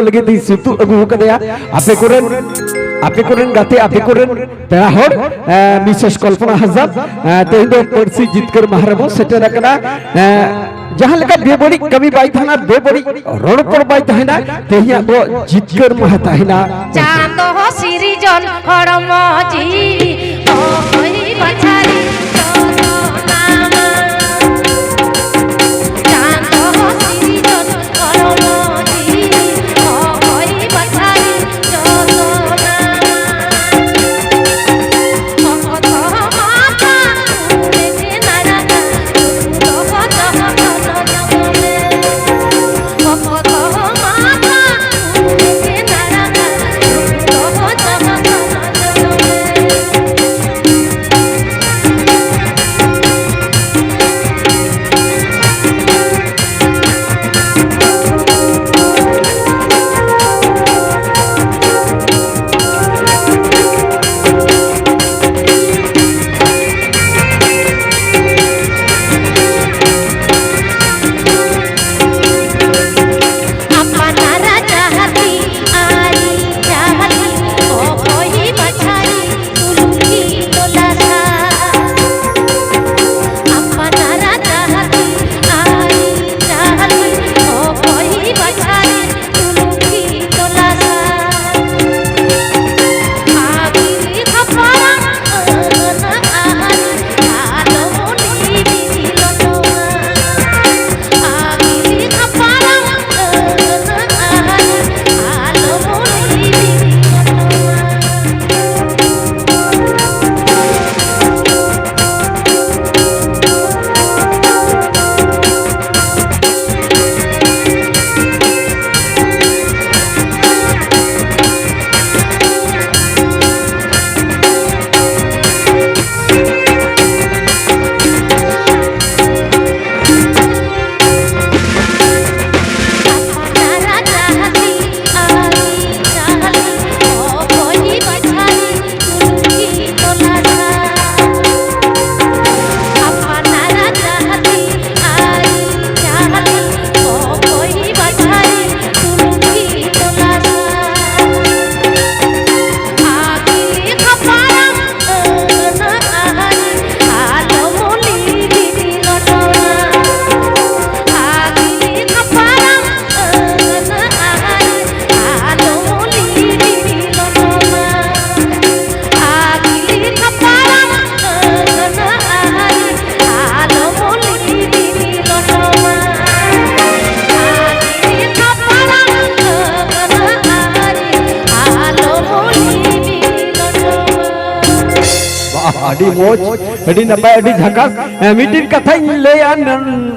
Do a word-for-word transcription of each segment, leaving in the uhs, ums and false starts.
ᱞᱟᱹᱜᱤᱫ ᱤᱧ ᱥᱤᱛᱩ ᱟᱹᱜᱩ ᱟᱠᱟᱫᱮᱭᱟ᱾ ᱟᱯᱮ ᱠᱚᱨᱮᱱ, ᱟᱯᱮ ᱠᱚᱨᱮᱱ ᱜᱟᱛᱮ, ᱟᱯᱮ ᱠᱚᱨᱮᱱ ᱯᱮᱲᱟ ᱦᱚᱲ, ᱮ, ᱢᱤᱥᱮᱥ ᱠᱚᱞᱯᱚᱱᱟ ᱦᱟᱸᱥᱫᱟ, ᱮ, ᱛᱮᱦᱮᱧ ᱫᱚ ᱯᱟᱹᱨᱥᱤ ᱡᱤᱛᱠᱟᱹᱨ ᱢᱟᱦᱟ ᱨᱮᱵᱚᱱ ᱥᱮᱴᱮᱨ ᱟᱠᱟᱱᱟ᱾ ᱮ, ᱡᱟᱦᱟᱸ ᱞᱮᱠᱟ ᱵᱮᱵᱟᱹᱲᱤᱡ ᱠᱟᱹᱢᱤ ᱵᱟᱭ ᱛᱟᱦᱮᱱᱟ, ᱵᱮᱵᱟᱹᱲᱤᱡ ᱨᱚᱲ ᱨᱚᱯᱚᱲ ᱵᱟᱭ ᱛᱟᱦᱮᱱᱟ, ᱛᱮᱦᱮᱧᱟᱜ ᱫᱚ ᱡᱤᱛᱠᱟᱹᱨ ᱢᱟᱦᱟ ᱛᱟᱦᱮᱱᱟ᱾ ᱪᱟᱸᱫᱚ ᱥᱤᱨᱡᱚᱱ ᱦᱚᱲᱢᱚ ᱡᱤᱣᱤ ᱚᱠᱚᱭ ᱵᱟᱪᱷᱟᱨᱤ ᱡᱚᱛᱚᱱᱟᱢᱟ᱾ ᱪᱟᱸᱫᱚ ᱥᱤᱨᱡᱚᱱ ᱦᱚᱲᱢᱚ ᱡᱤᱣᱤ ᱚᱠᱚᱭ ᱵᱟᱪᱷᱟᱨᱤ ᱡᱚᱛᱚᱱᱟᱢᱟ᱾ ᱚᱠᱛᱚ ᱢᱟᱛᱟ ᱩᱱᱤ ᱜᱮ ᱱᱟᱲᱟᱜᱟ, ᱫᱚᱦᱚ ᱫᱚᱦᱚ ᱫᱚᱦᱚ ᱫᱚᱦᱚ ᱢᱮ᱾ ᱚᱠᱛᱚ ᱢᱟᱛᱟ ᱩᱱᱤ ᱜᱮ ᱱᱟᱲᱟᱜᱟ, ᱫᱚᱦᱚ ᱫᱚᱦᱚ ᱫᱚᱦᱚ ᱫᱚᱦᱚ ᱢᱮ᱾ ᱟᱹᱰᱤ ᱢᱚᱡᱽ, ᱟᱹᱰᱤ ᱱᱟᱯᱟᱭ, ᱟᱹᱰᱤ ᱡᱷᱟᱠᱟᱥ᱾ ᱦᱮᱸ, ᱢᱤᱫᱴᱤᱡ ᱠᱟᱛᱷᱟᱧ ᱞᱟᱹᱭᱟ, ᱱᱚᱱ-,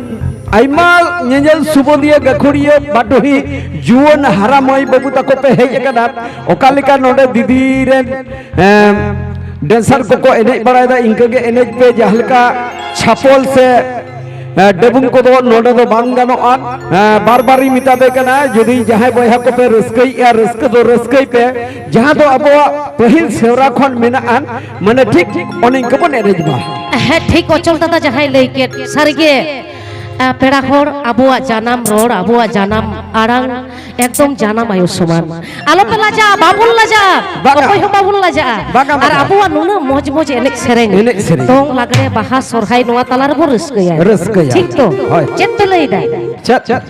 ᱟᱭᱢᱟ ᱧᱮᱧᱮᱞ ᱥᱩᱵᱩᱫᱤᱭᱟᱹ, ᱜᱟᱹᱠᱷᱩᱲᱤᱭᱟᱹ, ᱵᱟᱰᱚᱦᱤ, ᱡᱩᱣᱟᱹᱱ ᱦᱟᱨᱟ ᱢᱟᱹᱭ ᱵᱟᱹᱵᱩ ᱛᱟᱠᱚ ᱯᱮ ᱦᱮᱡ ᱟᱠᱟᱱᱟ᱾ ᱚᱠᱟ ᱞᱮᱠᱟ ᱱᱚᱰᱮ ᱫᱤᱫᱤ ᱨᱮᱱ, ᱮᱢ, ᱰᱮᱱᱥᱟᱨ ᱠᱚᱠᱚ ᱮᱱᱮᱡ ᱵᱟᱲᱟᱭᱮᱫᱟ, ᱤᱱᱠᱟᱹ ᱜᱮ ᱮᱱᱮᱡ ᱯᱮ, ᱡᱟᱦᱟᱸ ᱞᱮᱠᱟ ᱪᱷᱟᱯᱚᱞ ᱥᱮ, ᱮ, ᱰᱟᱹᱵᱩᱝ ᱠᱚᱫᱚ ᱱᱚᱰᱮ ᱫᱚ ᱵᱟᱝ ᱜᱟᱱᱚᱜᱼᱟ᱾ ᱮ, ᱵᱟᱨ ᱵᱟᱨᱤᱧ ᱢᱮᱛᱟ ᱯᱮ ᱠᱟᱱᱟ, ᱡᱩᱫᱤ ᱡᱟᱦᱟᱸᱭ ᱵᱚᱭᱦᱟ ᱠᱚᱯᱮ ᱨᱟᱹᱥᱠᱟᱹᱭᱮᱫᱼᱟ, ᱨᱟᱹᱥᱠᱟᱹ ᱫᱚ ᱨᱟᱹᱥᱠᱟᱹᱭ ᱯᱮ, ᱡᱟᱦᱟᱸ ᱫᱚ ᱟᱵᱚᱣᱟᱜ ᱯᱟᱹᱦᱤᱞ ᱥᱮᱨᱣᱟ ᱠᱷᱚᱱ ᱢᱮᱱᱟᱜᱼᱟ, ᱢᱟᱱᱮ ᱴᱷᱤᱠ ᱚᱱᱮ ᱤᱱᱠᱟᱹ ᱵᱚᱱ ᱮᱱᱮᱡ ᱢᱟ᱾ ᱦᱮᱸ, ᱴᱷᱤᱠ ᱚᱪᱚᱞ ᱫᱟᱫᱟ ᱡᱟᱦᱟᱸᱭ ᱞᱟᱹᱭ ᱠᱮᱫ, ᱥᱟᱹᱨᱤᱜᱮ, ᱟ, ᱯᱮᱲᱟ ᱦᱚᱲ, ᱟᱵᱚᱣᱟᱜ ᱡᱟᱱᱟᱢ ᱨᱚᱲ, ᱟᱵᱚᱣᱟᱜ ᱡᱟᱱᱟᱢ ᱟᱲᱟᱝ ᱮᱠᱫᱚᱢ ᱡᱟᱱᱟᱢ ᱟᱭᱳ ᱥᱚᱢᱟᱱ᱾ ᱟᱞᱚᱯᱮ ᱞᱟᱡᱟᱜᱼᱟ, ᱵᱟᱵᱚᱱ ᱞᱟᱡᱟᱜᱼᱟ, ᱵᱟᱝᱟ᱾ ᱚᱠᱚᱭ ᱦᱚᱸ ᱵᱟᱵᱚᱱ ᱞᱟᱡᱟᱜᱼᱟ᱾ ᱵᱟᱝᱟ, ᱟᱨ ᱵᱟᱝᱟ᱾ ᱟᱵᱚᱣᱟᱜ ᱱᱩᱱᱟᱹᱜ ᱢᱚᱡᱽ ᱢᱚᱡᱽ ᱮᱱᱮᱡ ᱥᱮᱨᱮᱧ, ᱮᱱᱮᱡ ᱥᱮᱨᱮᱧ᱾ ᱫᱚᱝ, ᱞᱟᱜᱽᱲᱮ, ᱵᱟᱦᱟ, ᱥᱚᱨᱦᱟᱭ, ᱱᱚᱣᱟ ᱛᱟᱞᱟ ᱨᱮᱵᱚᱱ ᱨᱟᱹᱥᱠᱟᱹᱭᱟ᱾ ᱨᱟᱹᱥᱠᱟᱹᱭᱟ᱾ ᱴᱷᱤᱠ ᱛᱚ? ᱦᱳᱭ᱾ ᱪᱮᱫ ᱯᱮ ᱞᱟᱹᱭᱫᱟ? ᱪᱮᱫ, ᱪᱮᱫ?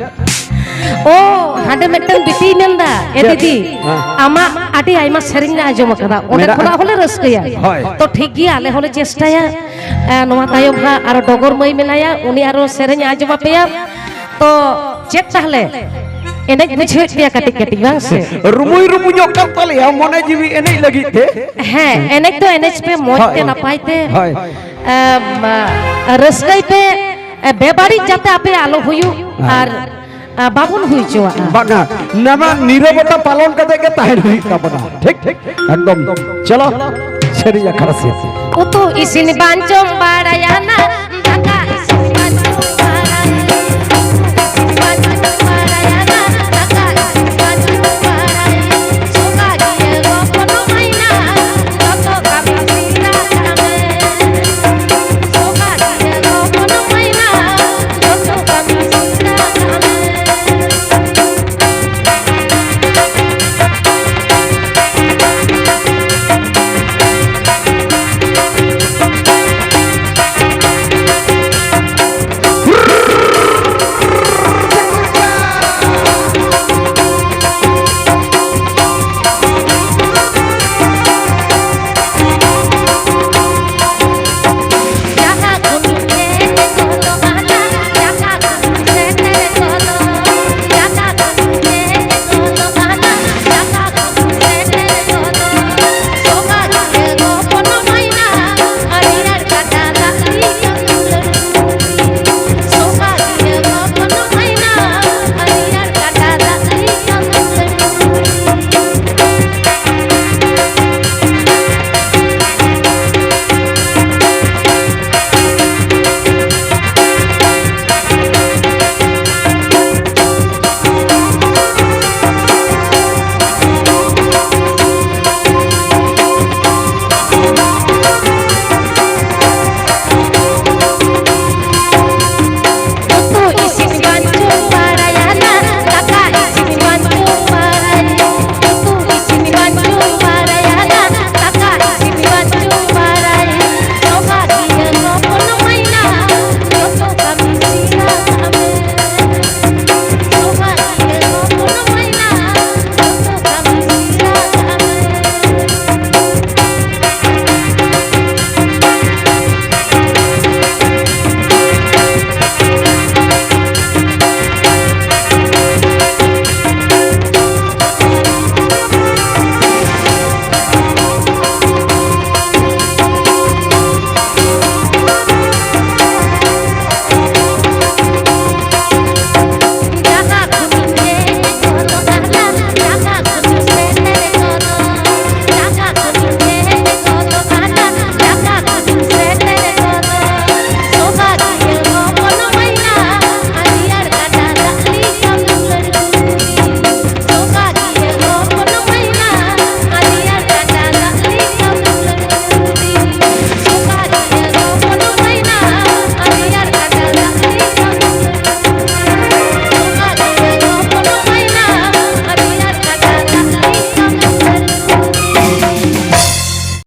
ᱚ, ᱦᱟᱸᱰᱮ ᱢᱤᱫᱴᱟᱝ ᱵᱤᱴᱤᱭ ᱢᱮᱱᱫᱟ, "ᱮ ᱪᱮᱫ? ᱫᱤᱫᱤ, ᱦᱮᱸ᱾ ᱟᱢᱟᱜ ᱟᱹᱰᱤ ᱟᱭᱢᱟ ᱥᱮᱨᱮᱧ ᱞᱮ ᱟᱸᱡᱚᱢ ᱟᱠᱟᱫᱟ, ᱚᱸᱰᱮ ᱢᱮᱱᱟᱜᱼᱟ? ᱠᱷᱚᱱᱟᱜ ᱦᱚᱸᱞᱮ ᱨᱟᱹᱥᱠᱟᱹᱭᱟ᱾" ᱦᱳᱭ᱾ ᱛᱚ ᱴᱷᱤᱠ ᱜᱮᱭᱟ, ᱟᱞᱮ ᱦᱚᱸᱞᱮ ᱪᱮᱥᱴᱟᱭᱟ᱾ ᱮ, ᱱᱚᱣᱟ ᱛᱟᱭᱚᱢ ᱦᱟᱸᱜ ᱟᱨᱚ ᱰᱚᱜᱚᱨ ᱢᱟᱹᱭ ᱢᱮᱱᱟᱭᱟ, ᱩᱱᱤ ᱟᱨᱚ ᱥᱮᱨᱮᱧ ᱟᱸᱡᱚᱢ ᱟᱯᱮᱭᱟ᱾ ᱛᱚ ᱪᱮᱫ ᱛᱟᱦᱞᱮ? ᱮᱱᱮᱡ ᱵᱩᱡᱷᱟᱹᱣᱮᱫ ᱯᱮᱭᱟ ᱠᱟᱹᱴᱤᱡ ᱠᱟᱹᱴᱤᱡ, ᱵᱟᱝ ᱥᱮ? ᱨᱩᱢᱩᱭ ᱨᱩᱢᱩ ᱧᱚᱜ ᱠᱟᱱ ᱛᱟᱞᱮᱭᱟ ᱢᱚᱱᱮ ᱡᱤᱣᱤ ᱮᱱᱮᱡ ᱞᱟᱹᱜᱤᱫ ᱛᱮ᱾ ᱦᱮᱸ, ᱮᱱᱮᱡ ᱫᱚ ᱮᱱᱮᱡ ᱯᱮ, ᱢᱚᱡᱽ ᱦᱳᱭ᱾ ᱛᱮ, ᱱᱟᱯᱟᱭ ᱛᱮ᱾ ᱦᱳᱭ᱾ ᱮᱢ, ᱨᱟᱹᱥᱠᱟᱹᱭ ᱯᱮ, ᱵᱮᱵᱟᱹᱲᱤᱡ ᱡᱟᱛᱮ ᱟᱯᱮ ᱟᱞᱚ ᱦᱩᱭᱩᱜ᱾ ᱦᱳᱭ᱾ ᱟᱨ, ᱟ, ᱵᱟᱵᱚᱱ ᱦᱩᱭ ᱦᱚᱪᱚᱣᱟᱜᱼᱟ᱾ ᱵᱟᱝᱟ, ᱱᱚᱣᱟ ᱱᱤᱨᱚᱵᱚᱛᱟ ᱯᱟᱞᱚᱱ ᱠᱟᱛᱮ ᱜᱮ ᱛᱟᱦᱮᱱ ᱦᱩᱭᱩᱜ ᱛᱟᱵᱚᱱᱟ᱾ ᱴᱷᱤᱠ, ᱴᱷᱤᱠ, ᱮᱠᱫᱚᱢ᱾ ᱪᱚᱞᱚ, ᱥᱮᱨᱮᱧ ᱟᱠᱷᱲᱟ ᱥᱮᱫ᱾ ᱩᱛᱩ ᱤᱥᱤᱱ ᱵᱟᱝ ᱡᱚᱢ ᱵᱟᱲᱟᱭᱟ ᱱᱟ,